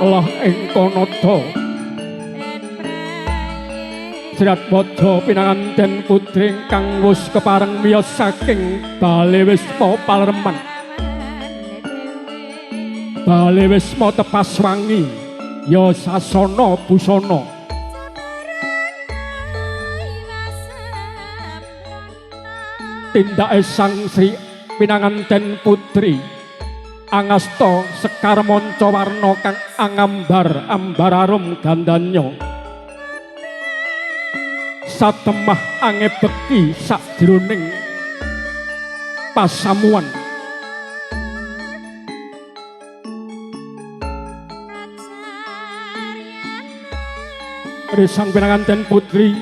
Lah ing Kanada. Sriatmaja pinanganten putri ingkang wus kepareng miyos saking Bale Wisma Palereman. Bale Wisma tepas wangi ya sasana busana. Tindake Sang Sri pinanganten putri angasta sekar manca warna kang angambar ambar arum gandanya. Satemah angebeki sakjroning pasamuan. Sang pinanganten putri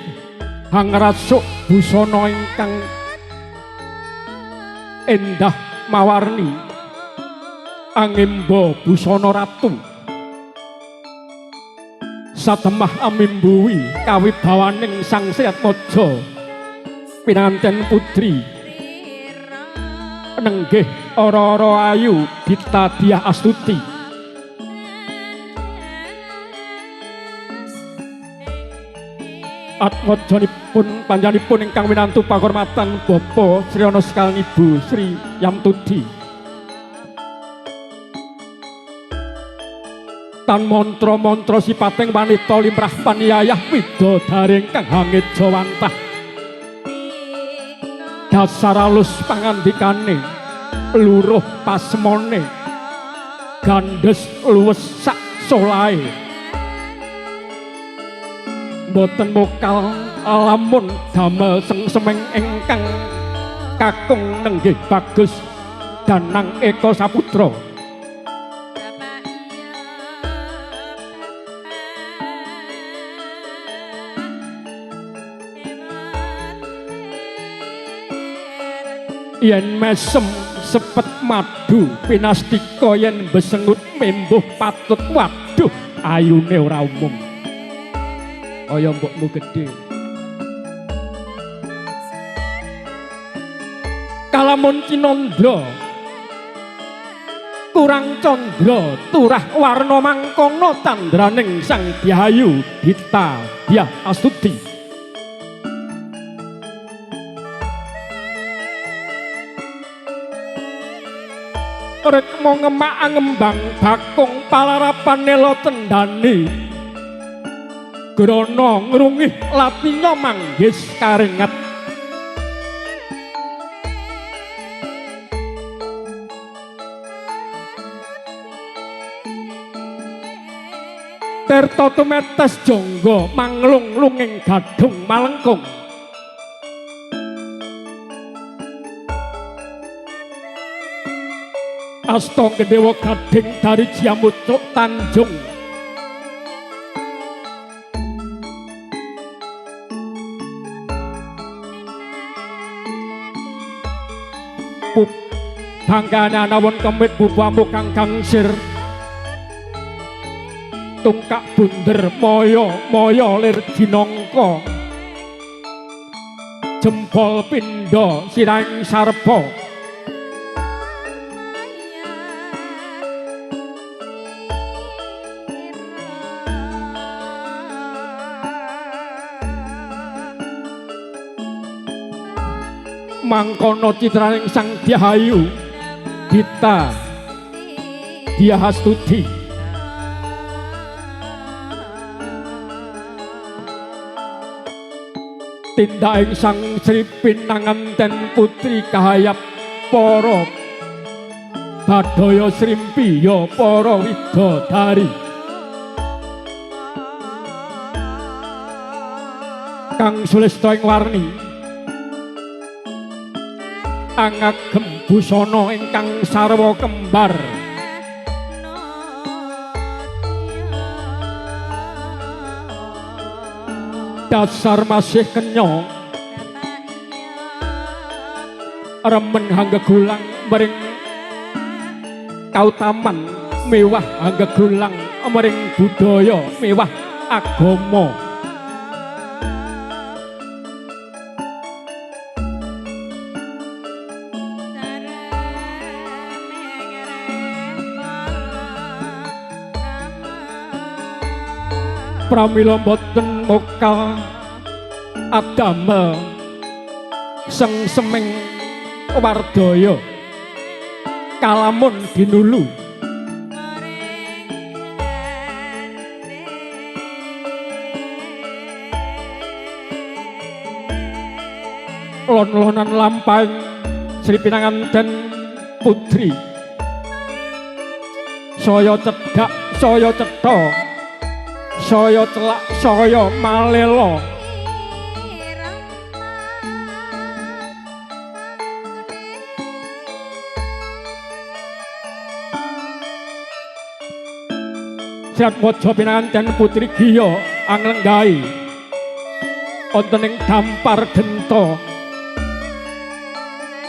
hangrasuk busana ingkang endah mawarni angemba busana ratu. Satemah amimbuwi kawibawaning Sang Sriatmaja pinanganten putri nenggih ora-ora ayu Dita Dyah Astuti. Atmajanipun panjenenganipun ingkang winantu pakurmatan Bapak Sri Ana sekalian Ibu Sri Yamtudi. Tan mantra-mantra sipating wanita limrah paniyayah widodari ingkang hangejawantah. Dasar alus pangandikane, luruh pasemone, gandhes luwes sak solahe. Mboten mokal lamun damel sengsemeng ingkang kakung nenggih bagus Danang Eka Saputra. Yen mesem sepet madu pinastika yen besengut membuh patut waduh ayune ora umum. Kaya mbokmu gedhe. Kalamun cinandra kurang candra turah warna mangkono candraning Sang Dyahayu Dita Dyah Astuti. Rekma ngemak angembang bakung palarapan nela tendani. Grana ngrungih latinya manggis karinget. Tirta tumetes jangga manglung lunging gadhung malengkung. Asta gendhewa gading dari Jiamucuk Tanjung. Bangkane anawon kemit bubuamu kang gangsir. Tungkak bunder moyo moyo lir jinangka. Jempol pindha sirahing sarpa. Mangkono citraning Sang Dyahayu Dita Dyah Astuti. Tindaking Sang Sri pinanganten putri kahayap para badaya srimpi ya para widodari. Kang sulista ing warni angagem busana ingkang sarwa kembar. Dasar masih kenya remen hanggegulang mering kautaman mewah hanggegulang mering budaya mewah agama. Pramila boten mokal adamel sengseming wardaya kalamun dinulu. Lon-lonan lampahing Sri Pinanganten Putri saya cedhak saya cetha saya celak saya malela. Siatmaja Pinanganten Putri Giya anglenggahi wonten ing dampar genta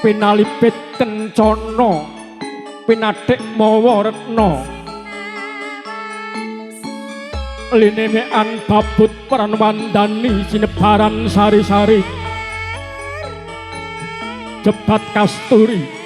pinalipit kencana pinathik mawa retna linemekan babut pranwandani sinebaran sari-sari jebat kasturi.